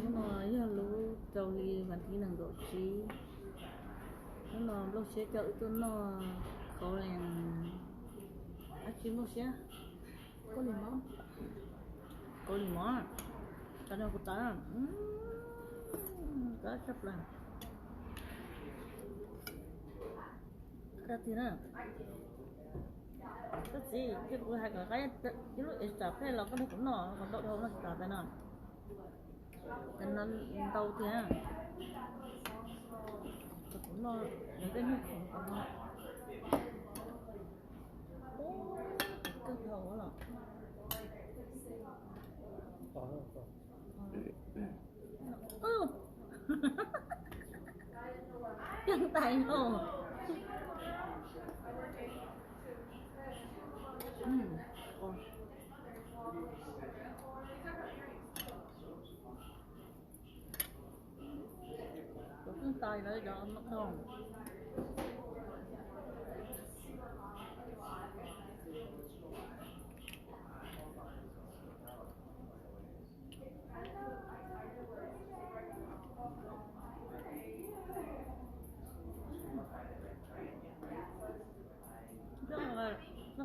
Hnub no yog lub rau hli vas thib nees nkaum tsib. Hnub no nplooj siab coj wb tuaj noj Korean, dab tsi nplooj siab? Kau li mov. Kau li mov. Cov no kuv tau, qab tshaj plaws. Qab tiag na. Koj txiv, ces kuv hais kom qab ib lub extra plate los koj nrog kuv noj, kom ntau dhau noj tsis tas peb no. Ces no ntau tiag. Kom kuv noj nws tej niag khoom kom no. Kawg dhau los. Cog tais no. Cov kawg tais lawv cov no dhau.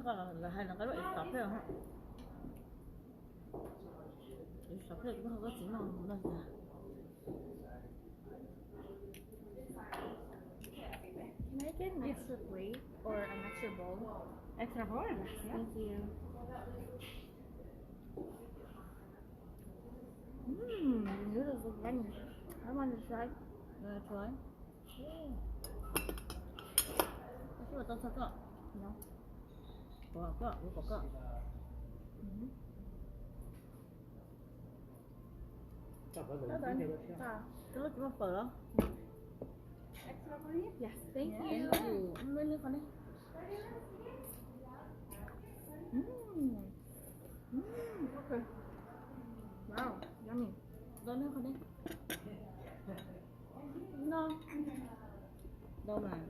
Lawv hais no qab lub extra plate, extra plate kuv ho koj txiv noj no. Can I get an extra plate or an extra bowl? Extra bowl? Yes, thank you. Mmm, this is yummy. I want to try. You wanna try? Yeah. Tau txog koj? No. Pom koj, kuv pom koj. Koj lub tsis muaj fawm los? Yes, thank you. Thank you. Qhov ne? Mm. Mm, okay. Wow, yummy. Ntau ne, qhov ne? No. Ntau mas.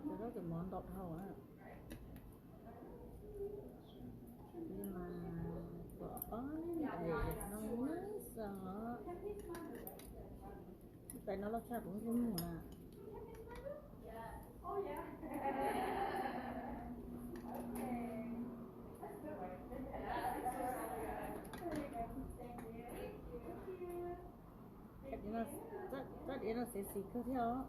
Cov zaub cov mov ntau dhau na. Li mas pom ob ntawm no xwb os. Tais no loj tshaj kuv lub ntsej muag na. Txoj diav no sexy kawg thiab os.